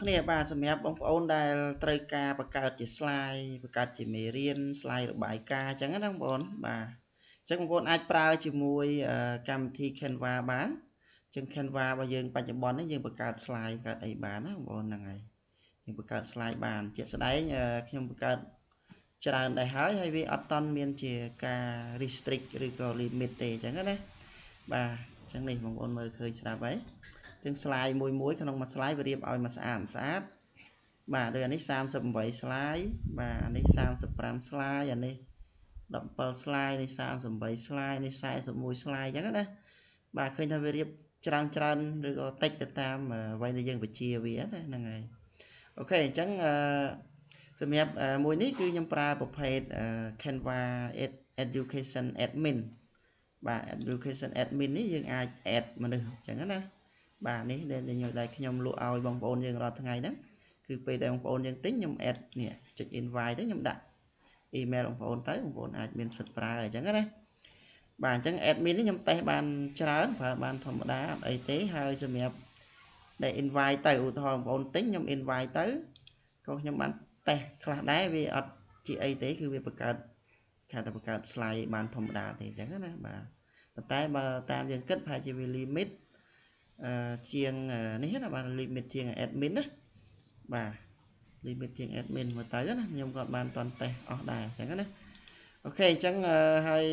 គ្នាបាទសម្រាប់បងប្អូនដែលត្រូវការបង្កើតជា slide បង្កើតជាមេរៀន slide របាយការណ៍អញ្ចឹងណាបងប្អូនបាទអញ្ចឹងបងប្អូនអាចប្រើជាមួយកម្មវិធី Canva បានអញ្ចឹង Canva របស់យើងបច្ចុប្បន្ននេះយើងបង្កើត slide បង្កើតអីបានណាបងប្អូនហ្នឹងហើយយើងបង្កើត slide បានជាក់ស្ដែងខ្ញុំបង្កើតច្រើនដែរហើយហើយវាអត់តន់មានជាការ restrict ឬក៏ limit ទេអញ្ចឹងណាបាទអញ្ចឹងនេះបងប្អូនមើលឃើញស្រាប់ហើយអញ្ចឹង slide មួយមួយក្នុងមួយ slide វារៀបឲ្យមកស្អាតស្អាតបាទដូចអានេះ38 slide បាទអានេះ35 slide អានេះ17 slide នេះ38 slide នេះ41 slide អញ្ចឹងណាបាទឃើញថាវារៀបច្រើនច្រើនឬក៏តិចទៅតាមអ្វីដែលយើងបញ្ជាវាណាហ្នឹងហើយ OK អញ្ចឹងអឺសម្រាប់មួយនេះគឺខ្ញុំប្រើប្រភេទ Canva Education Admin បាទ Education Admin នេះយើងអាច add មនុស្សអញ្ចឹងណាបាទនេះដែលខ្ញុំលក់ឲ្យបងប្អូនយើងរាល់ថ្ងៃហ្នឹងគឺពេលដែលបងប្អូនយើងទិញខ្ញុំ add នេះចុច invite ទៅខ្ញុំដាក់ email បងប្អូនទៅបងប្អូនអាចមានសិទ្ធិប្រើអញ្ចឹងណាបាទអញ្ចឹង admin នេះខ្ញុំតេស្តបានច្រើនប្រើបានធម្មតាអត់អីទេហើយសម្រាប់ដែល invite ទៅឧទាហរណ៍បងប្អូនទិញខ្ញុំ invite ទៅក៏ខ្ញុំបានតេស្តខ្លះដែរវាអត់ជាអីទេគឺវាបង្កើតគេថាបង្កើត slide បានធម្មតាទេអញ្ចឹងណាបាទប៉ុន្តែបើតាមយើងគិតប្រហែលជាវា limit អឺជាងនេះណាបាទ limit ជាង admin ណាបាទ limit ជាង admin មើលទៅណាខ្ញុំក៏បានតន់តេស្តអស់ដែរអញ្ចឹងណា OK អញ្ចឹងហើយ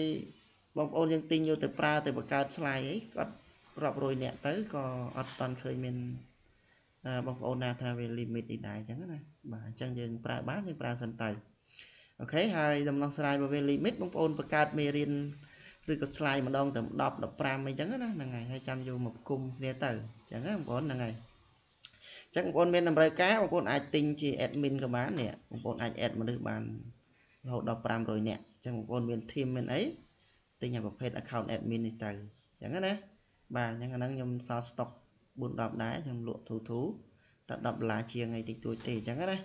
បងប្អូនយើងទិញយកទៅប្រើទៅបង្កើត slide អីគាត់រាប់រយអ្នកទៅក៏អត់តន់ឃើញមានបងប្អូនណាថាវា limit នេះដែរអញ្ចឹងណាបាទអញ្ចឹងយើងប្រើបានយើងប្រើសិនទៅ OK ហើយដំណោះស្រាយបើវា limit បងប្អូនបង្កើតមេរៀនឬក៏ slide ម្ដងទៅ10 15អីចឹងណាហ្នឹងហើយហើយចាំយកមកគុំគ្នាទៅអញ្ចឹងណាបងប្អូនហ្នឹងហើយអញ្ចឹងបងប្អូនមានតម្រូវការបងប្អូនអាចទិញជា admin ក៏បាននេះបងប្អូនអាច add មនុស្សបានរហូតដល់500នាក់អញ្ចឹងបងប្អូនមាន team មានអីទិញឲ្យប្រភេទ account admin នេះទៅអញ្ចឹងណាបាទអញ្ចឹងអាហ្នឹងខ្ញុំសល់ stock 4 10ដែរខ្ញុំលក់ធូធូតែ10ដុល្លារជាងអីតិចតួចទេអញ្ចឹងណា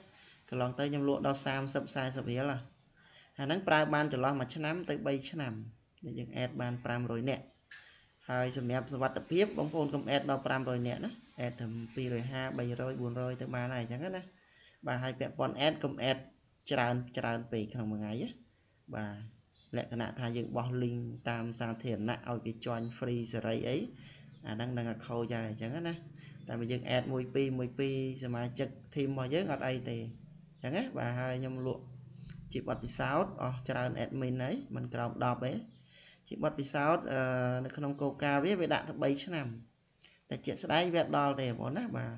កន្លងទៅខ្ញុំលក់ដល់30 40រៀលអាហ្នឹងប្រើបានចន្លោះ1ឆ្នាំទៅ3ឆ្នាំដែលយើង add បាន500នាក់ហើយសម្រាប់សុវត្ថិភាពបងប្អូនកុំ add ដល់500នាក់ណា add ត្រឹម250 300 400ទៅបានហើយអញ្ចឹងណាបាទហើយពាក់ព័ន្ធ add កុំ add ច្រើនច្រើនពេកក្នុងមួយថ្ងៃណាបាទលក្ខណៈថាយើងបោះ link តាមសាធារណៈឲ្យគេ join free សេរីអីអាហ្នឹងនឹងខូចហើយអញ្ចឹងណាតែបើយើង add 1 2 1 2សមាជិក team របស់យើងអត់អីទេអញ្ចឹងណាបាទហើយខ្ញុំលក់ជាបទពិសោធន៍អស់ច្រើន admin ហើយមិនក្រោម10ទេជាបទពិសោធន៍នៅក្នុងកូកាវាវាដាក់ទៅ3ឆ្នាំតែជាក់ស្ដែងវាដល់ទេបងណាបាទ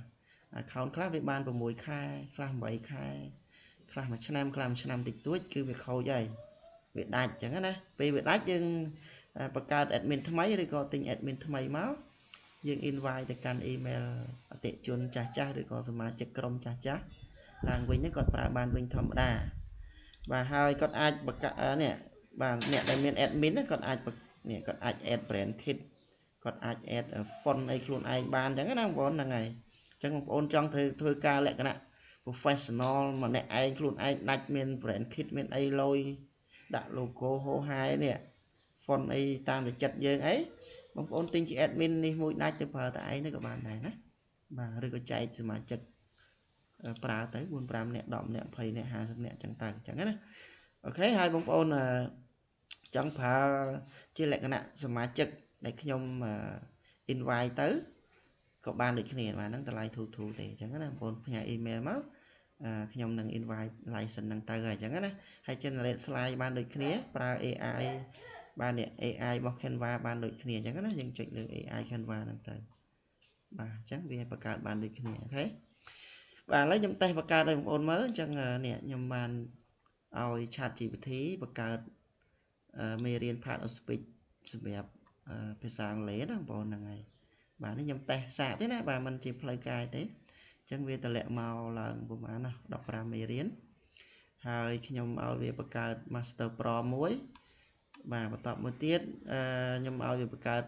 account ខ្លះវាបាន6ខែខ្លះ8ខែខ្លះមួយឆ្នាំខ្លះមួយឆ្នាំតិចតួចគឺវាខូចហើយវាដាច់អញ្ចឹងណាពេលវាដាច់យើងបង្កើត admin ថ្មីឬក៏ទិញ admin ថ្មីមកយើង invite ទៅកាន់ email អតិជនចាស់ចាស់ឬក៏សមាជិកក្រុមចាស់ចាស់ឡើងវិញគាត់ប្រើបានវិញធម្មតាបាទហើយគាត់អាចបង្កើតនេះបាទអ្នកដែលមាន admin គាត់អាចនេះគាត់អាច add brand kit គាត់អាច add font អីខ្លួនឯងបានអញ្ចឹងណាបងប្អូនហ្នឹងហើយអញ្ចឹងបងប្អូនចង់ធ្វើធ្វើការលក្ខណៈ professional ម្នាក់ឯងខ្លួនឯងដាច់មាន brand kit មានអីលយដាក់ logo ហោហាយនេះ font អីតាមតែចិត្តយើងអីបងប្អូនទិញជា admin នេះមួយដាច់ទៅប្រើតែឯងទៅក៏បានដែរណាបាទឬក៏ចែកសមាជិកប្រើទៅ4 5នាក់10នាក់20នាក់50នាក់អញ្ចឹងទៅអញ្ចឹងណា OK ហើយបងប្អូនចង់ប្រើជាលក្ខណៈសមាជិកដែលខ្ញុំ invite ទៅក៏បានដូចគ្នាបាទហ្នឹងតម្លៃធូរធូរទេអញ្ចឹងណាបងប្អូនផ្ញើ email មកខ្ញុំនឹង invite license ហ្នឹងទៅហើយអញ្ចឹងណាហើយ generate slide បានដូចគ្នាប្រើ AI បាននេះ AI របស់ Canva បានដូចគ្នាអញ្ចឹងណាយើងចុចលើ AI Canva ហ្នឹងទៅបាទអញ្ចឹងវាបង្កើតបានដូចគ្នា OK បាទឥឡូវខ្ញុំតេស្តបង្កើតឲ្យបងប្អូនមើលអញ្ចឹងនេះខ្ញុំបានឲ្យ Chat GPT បង្កើតមេរៀន part of speech សម្រាប់ភាសាអង់គ្លេសណាបងប្អូនហ្នឹងហើយបាទនេះខ្ញុំតេស្តសាកទេណាបាទមិនជាផ្លូវកាយទេអញ្ចឹងវាតម្លាក់មកឡើងប្រហែលណា15មេរៀនហើយខ្ញុំឲ្យវាបង្កើត master prompt មួយបាទបន្ទាប់មួយទៀតខ្ញុំឲ្យវាបង្កើត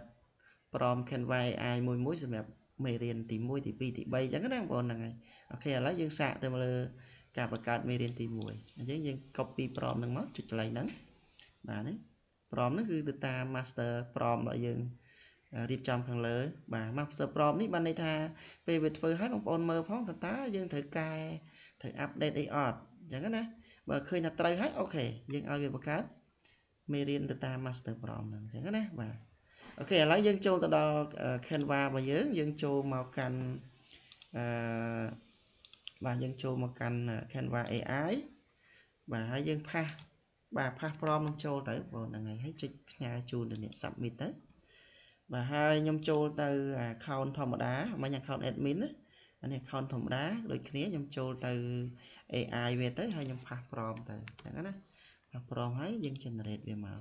prompt Canva AI មួយមួយសម្រាប់មេរៀនទី1ទី2ទី3អញ្ចឹងណាបងប្អូនហ្នឹងហើយ OK ឥឡូវយើងសាកទៅលើការបង្កើតមេរៀនទី1អញ្ចឹងយើង copy prompt ហ្នឹងមកចុចកន្លែងហ្នឹងបាទនេះ prompt ហ្នឹងគឺទៅតាម master prompt របស់យើង រៀបចំខាងលើបាទ master prompt នេះបានន័យថាពេលវាធ្វើឲ្យបងប្អូនមើលផងតើតើយើងត្រូវកែត្រូវ update អីអត់អញ្ចឹងណាបើឃើញថាត្រូវហើយ OK យើងឲ្យវាបង្កើតមេរៀនទៅតាម master prompt ហ្នឹងអញ្ចឹងណាបាទ OK ឥឡូវយើងចូលទៅដល់ Canva របស់យើងយើងចូលមកកាន់អឺបាទយើងចូលមកកាន់ Canva AI បាទហើយយើង paste បាទ paste prompt នឹងចូលទៅបងហ្នឹងហើយហើយចុចផ្ញើជូនទៅអ្នក submit ទៅបាទហើយខ្ញុំចូលទៅ account ធម្មតាមិញ account admin ណាអានេះ account ធម្មតាដូចគ្នាខ្ញុំចូលទៅ AI វាទៅហើយខ្ញុំ paste prompt ទៅអញ្ចឹងណា paste prompt ហើយយើង generate វាមក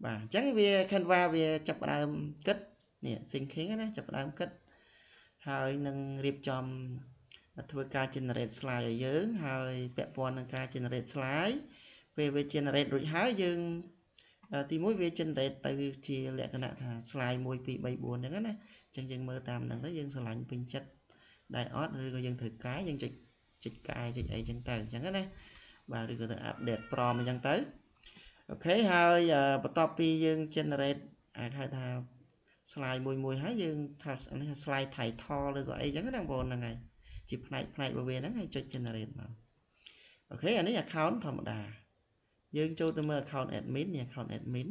បាទអញ្ចឹងវា Canva វាចាប់ផ្ដើមគិតនេះ thinking ណាចាប់ផ្ដើមគិតហើយនឹងរៀបចំធ្វើការ generate slide ឲ្យយើងហើយពាក់ព័ន្ធនឹងការ generate slide ពេលវា generate រួចហើយយើងទីមួយវា generate ទៅជាលក្ខណៈថា slide 1 2 3 4អញ្ចឹងណាអញ្ចឹងយើងមើលតាមហ្នឹងទៅយើងស្រឡាញ់ពេញចិត្តដែរអត់ឬក៏យើងត្រូវកែយើងចុចចុចកែចុចអីចឹងទៅអញ្ចឹងណាបាទឬក៏ទៅ update prompt អញ្ចឹងទៅ OK ហើយបន្ទាប់ពីយើង generate អាចហៅថា slide មួយមួយហើយយើងថានេះ slide title ឬក៏អីចឹងណាបងប្អូនហ្នឹងហើយជាផ្នែកផ្នែករបស់វាហ្នឹងហើយចុច generate មក OK អានេះ account ធម្មតាយើងចូលទៅមើល account admin នេះ account admin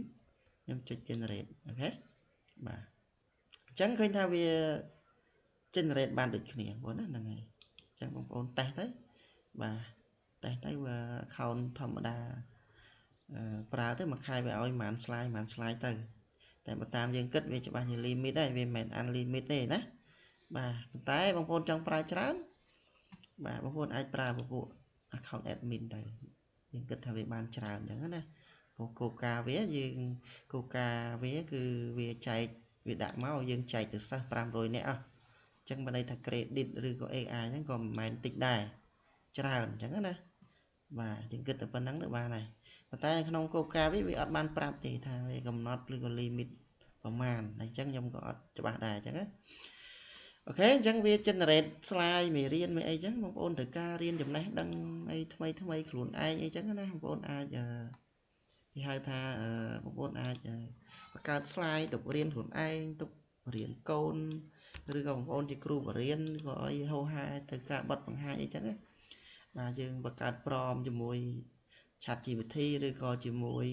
ខ្ញុំចុច generate OK បាទអញ្ចឹងឃើញថាវា generate បានដូចគ្នាបងណាហ្នឹងហើយអញ្ចឹងបងប្អូនតេស្តទៅបាទតេស្តទៅវា account ធម្មតាប្រើទៅមួយខែវាឲ្យប្រហែល slide ប្រហែល slide ទៅតែបើតាមយើងគិតវាច្បាស់ជា limit ហើយវាមិនមែន unlimit ទេណាបាទប៉ុន្តែបងប្អូនចង់ប្រើច្រើនបាទបងប្អូនអាចប្រើពពួក account admin ទៅយើងគិតថាវាបានច្រើនអញ្ចឹងណាព្រោះគោលការណ៍វាយើងគោលការណ៍វាគឺវាចែកវាដាក់មកយើងចែកទៅសិស្ស500នាក់អស់អញ្ចឹងបើន័យថា credit ឬក៏ AI ហ្នឹងក៏មិនមែនតិចដែរច្រើនអញ្ចឹងណាបាទយើងគិតតែប៉ុណ្្នឹងទៅបានហើយប៉ុន្តែនៅក្នុងគោលការណ៍វាវាអត់បានប្រាប់ទេថាវាកំណត់ឬក៏ limit ប្រមាណអញ្ចឹងខ្ញុំក៏អត់ច្បាស់ដែរអញ្ចឹងណា OK អញ្ចឹងវា generate slide មេរៀនមេអីចឹងបងប្អូនត្រូវការរៀនចំណេះដឹងអីថ្មីថ្មីខ្លួនឯងអីចឹងណាបងប្អូនអាចគេហៅថាបងប្អូនអាចបង្កើត slide ទុករៀនខ្លួនឯងទុករៀនកូនឬក៏បងប្អូនជាគ្រូបរៀនក៏អីហោហាត្រូវការបត់បង្ហាញអីចឹងណាបាទយើងបង្កើត prompt ជាមួយ ChatGPT ឬក៏ជាមួយ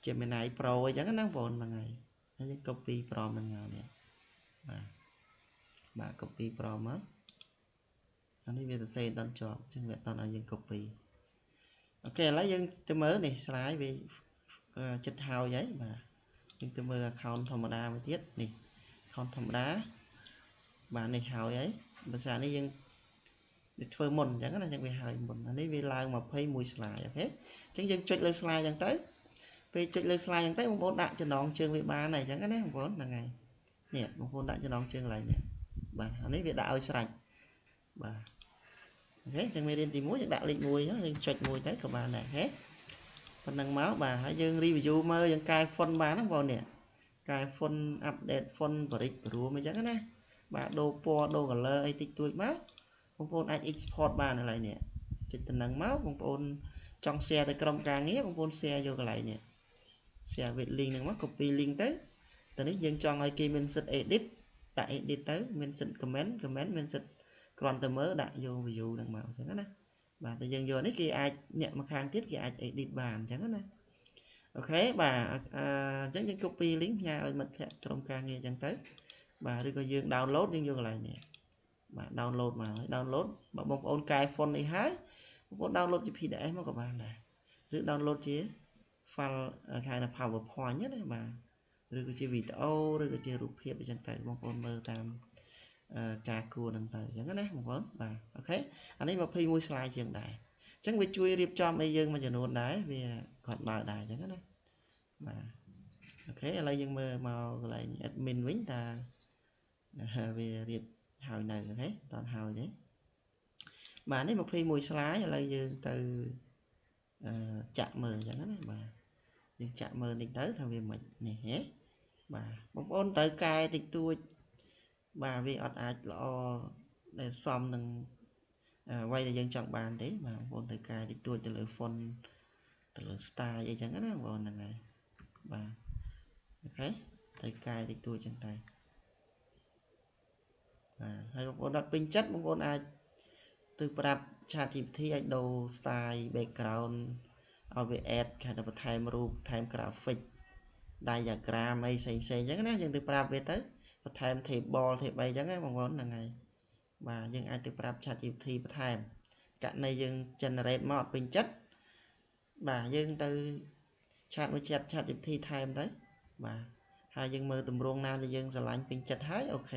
Gemini Pro អីចឹងណាបងប្អូនហ្នឹងហើយហើយយើង copy prompt ហ្នឹងមកនេះបាទបាទ copy prompt មកអានេះវាសរសេរដល់ជាប់អញ្ចឹងវាអត់ឲ្យយើង copy OK ឥឡូវយើងទៅមើលនេះ slide វាចិត្តហើយហើយបាទយើងទៅមើល account ធម្មតាមួយទៀតនេះ account ធម្មតាបាទនេះហើយហើយភាសានេះយើងធ្វើមុនអញ្ចឹងណាអញ្ចឹងវាហើយមុនអានេះវាឡើង21 slide OK អញ្ចឹងយើងចុចលើ slide អញ្ចឹងទៅពេលចុចលើ slide អញ្ចឹងទៅបងប្អូនដាក់ចំណងជើងវាបានហើយអញ្ចឹងណាបងប្អូនហ្នឹងហើយនេះបងប្អូនដាក់ចំណងជើងកន្លែងនេះបាទអានេះវាដាក់ឲ្យស្រេចបាទ OK អញ្ចឹងមេរៀនទី1យើងដាក់លេខ1យើងចុចមួយទៅក៏បានដែរ OK ប៉ុណ្ណឹងមកបាទហើយយើង review មើលយើងកែ font បានណាបងប្អូននេះកែ font update font បរិចបរួមអញ្ចឹងណាបាទដូរពណ៌ដូរ color អីតិចតួចមកបងប្អូនអាច export បានកន្លែងនេះចុចតំណឹងមកបងប្អូនចង់ share ទៅក្រុមការងារបងប្អូន share យកកន្លែងនេះ share with link ហ្នឹងមក copy link ទៅតនេះយើងចង់ឲ្យគេមានសិទ្ធ edit ដាក់ edit ទៅមានសិទ្ធ comment comment មានសិទ្ធគ្រាន់តែមើលដាក់យក view ហ្នឹងមកអញ្ចឹងណាបាទតែយើងយកនេះគេអាចអ្នកមកខាងទៀតគេអាច edit បានអញ្ចឹងណា OK បាទអញ្ចឹងយើង copy link ផ្ញើឲ្យមិត្តភ័ក្តិក្រុមការងារអញ្ចឹងទៅបាទឬក៏យើង download យើងយកកន្លែងនេះបាទ download មកហើយ download បើបងប្អូនកែ font នេះហើយបងប្អូន download ជា PDF មកក៏បានដែរឬ download ជា file គេហៅថា PowerPoint ណាបាទឬក៏ជាវីដេអូឬក៏ជារូបភាពអញ្ចឹងទៅបងប្អូនមើលតាមការគួរហ្នឹងទៅអញ្ចឹងណាបងប្អូនបាទ OK អានេះ21 slide ជាងដែរអញ្ចឹងវាជួយរៀបចំអីយើងមួយចំនួនដែរវាគាត់បើដែរអញ្ចឹងណាបាទ OK ឥឡូវយើងមើលមកកន្លែង admin វិញតើវារៀបហើយនៅ OK អត់ហើយទេបាទនេះ21 slide ឥឡូវយើងទៅចាក់មើលអញ្ចឹងណាបាទយើងចាក់មើលតិចទៅថាវាមិននេះហ៎បាទបងប្អូនត្រូវកែតិចតួចបាទវាអត់អាចល្អដែលសមនឹងអ្វីដែលយើងចង់បានទេបាទបងប្អូនត្រូវកែតិចតួចទៅលើ font ទៅលើ style អីចឹងណាបងប្អូនហ្នឹងហើយបាទ OK ត្រូវកែតិចតួចចឹងទៅបាទហើយបងប្អូនអត់ពេញចិត្តបងប្អូនអាចទៅប្រាប់ ChatGPT ឲ្យដូរ style background ឲ្យវា add គេថាបន្ថែមរូបបន្ថែម graphic diagram អីផ្សេងផ្សេងអញ្ចឹងណាយើងទៅប្រាប់វាទៅបន្ថែម table table អីចឹងណាបងប្អូនហ្នឹងហើយបាទយើងអាចទៅប្រាប់ ChatGPT បន្ថែមករណីយើង generate មកអត់ពេញចិត្តបាទយើងទៅchat មួយ ChatGPT ថែមទៅបាទហើយយើងមើលទម្រង់ណាដែលយើងស្រឡាញ់ពេញចិត្តហើយ OK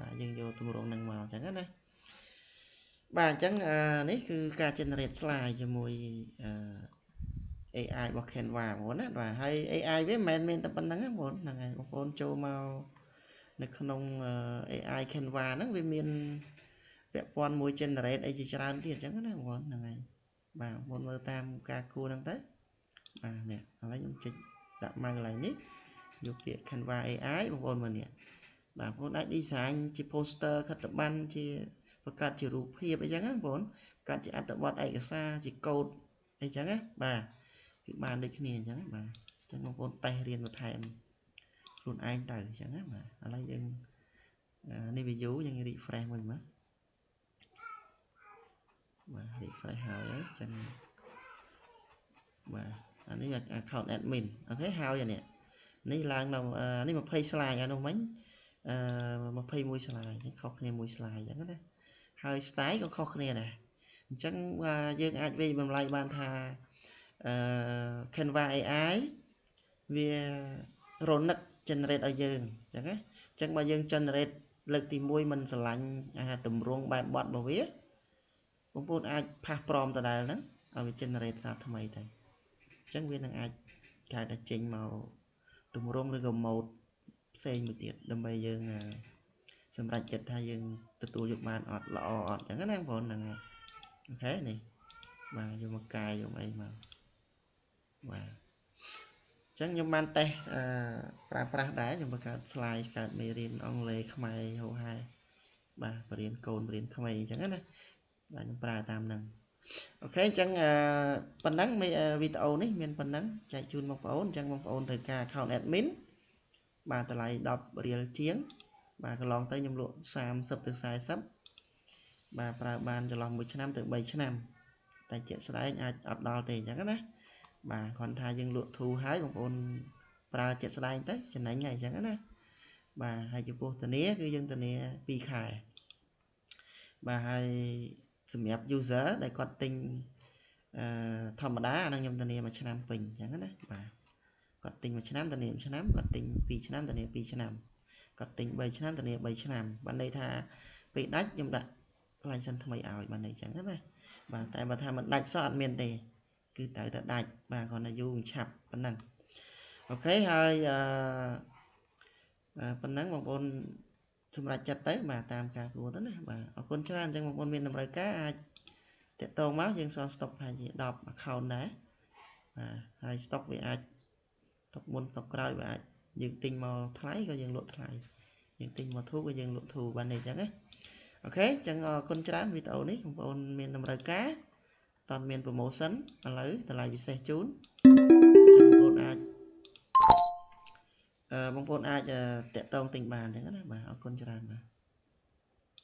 បាទយើងយកទម្រង់ហ្នឹងមកអញ្ចឹងណាបាទអញ្ចឹងនេះគឺការ generate slide ជាមួយ AI របស់ Canva បងប្អូនណាបាទហើយ AI វាមិនមែនមានតែប៉ុណ្្នឹងទេបងប្អូនហ្នឹងហើយបងប្អូនចូលមកនៅក្នុង AI Canva ហ្នឹងវាមានពាក់ព័ន្ធមួយ generate អីជាច្រើនទៀតអញ្ចឹងណាបងប្អូនហ្នឹងហើយបាទបងប្អូនមើលតាមការគួរហ្នឹងទៅបាទនេះឥឡូវខ្ញុំចុចដាក់មកកន្លែងនេះយកពាក្យ Canva AI បងប្អូនមើលនេះបាទបងប្អូនអាច design ជា poster ខិត្តប័ណ្ណជាបង្កើតជារូបភាពអីចឹងណាបងប្អូនបង្កើតជាអត្ថបទឯកសារជាកូដអីចឹងណាបាទគឺបានដូចគ្នាអញ្ចឹងបាទអញ្ចឹងបងប្អូនតេស្តរៀនបន្ថែមខ្លួនឯងទៅអញ្ចឹងណាបាទឥឡូវយើងនេះ view យើង refresh មួយមើលបាទ refresh ហើយអញ្ចឹងបាទអានេះ account admin OK ហើយអានេះនេះឡើងដល់នេះ20 slide អានោះមិញអឺ21 slide អញ្ចឹងខុសគ្នាមួយ slide អញ្ចឹងណាហើយ style ក៏ខុសគ្នាដែរអញ្ចឹងយើងអាចវាយតម្លៃបានថាអឺ Canva AI វារនឹក generate ឲ្យយើងអញ្ចឹងណាអញ្ចឹងបើយើង generate លើកទី1មិនស្រឡាញ់អាទម្រង់បែបបត់របស់វាបងប្អូនអាច paste prompt ដដែលហ្នឹងឲ្យវា generate សារថ្មីទៅអញ្ចឹងវានឹងអាចគេថាចេញមកទម្រង់ឬក៏ mode ផ្សេងមួយទៀតដើម្បីយើងសម្រេចចិត្តថាយើងទទួលយកបានអត់ល្អអត់អញ្ចឹងណាបងប្អូនហ្នឹងហើយ OK នេះបាទយកមកកាយយកអីមកបាទអញ្ចឹងខ្ញុំបានតេស្តអឺប្រើប្រាស់ដែរខ្ញុំបង្កើត slide កើតមេរៀនអង់គ្លេសខ្មែរហូហែបាទបរៀនកូនបរៀនក្មេងអញ្ចឹងណាបាទខ្ញុំប្រើតាមហ្នឹង OK អញ្ចឹងប៉ុណ្ណឹងវីដេអូនេះមានប៉ុណ្ណឹងចែកជូនបងប្អូនអញ្ចឹងបងប្អូនត្រូវការ account admin បាទតម្លៃ10រៀលជាងបាទកន្លងទៅខ្ញុំលក់30ទៅ40បាទប្រើបានចន្លោះ1ឆ្នាំទៅ3ឆ្នាំតែជាក់ស្ដែងអាចអត់ដល់ទេអញ្ចឹងណាបាទគ្រាន់ថាយើងលក់ធូរហើយបងប្អូនប្រើជាក់ស្ដែងទៅចំណេញហើយអញ្ចឹងណាបាទហើយចំពោះធានាគឺយើងធានា2ខែបាទហើយសម្រាប់ user ដែលគាត់ទិញអឺធម្មតាអានឹងខ្ញុំធានាមួយឆ្នាំពេញអញ្ចឹងណាបាទគាត់ទិញមួយឆ្នាំធានាមួយឆ្នាំគាត់ទិញ2ឆ្នាំធានា2ឆ្នាំគាត់ទិញ3ឆ្នាំធានា3ឆ្នាំបានន័យថាពេលដាច់ខ្ញុំដាក់ license ថ្មីឲ្យបានន័យអញ្ចឹងណាបាទតែបើថាមិនដាច់សោះអត់មានទេគឺត្រូវតែដាច់បាទគ្រាន់តែយូរឆាប់ប៉ុណ្ណឹង OK ហើយអឺប៉ុណ្ណឹងបងប្អូនសម្រាប់ចិត្តទៅបាទតាមការគួរទៅណាបាទអរគុណច្រើនអញ្ចឹងបងប្អូនមានតម្រូវការអាចតាក់ទងមកយើងសល់ stock ប្រហែលជា10 account ដែរបាទហើយ stock វាអាចទុកមុន stock ក្រោយវាអាចយើងទិញមកថ្លៃក៏យើងលក់ថ្លៃយើងទិញមកធូរក៏យើងលក់ធូរបាននេះអញ្ចឹងណា OK អញ្ចឹងអរគុណច្រើនវីដេអូនេះបងប្អូនមានតម្រូវការតន់មាន promotion ឥឡូវតម្លៃពិសេសជូនចឹងបងប្អូនអាចអឺបងប្អូនអាចតាក់ទងទិញបានអញ្ចឹងណាបាទអរគុណច្រើនបាទ។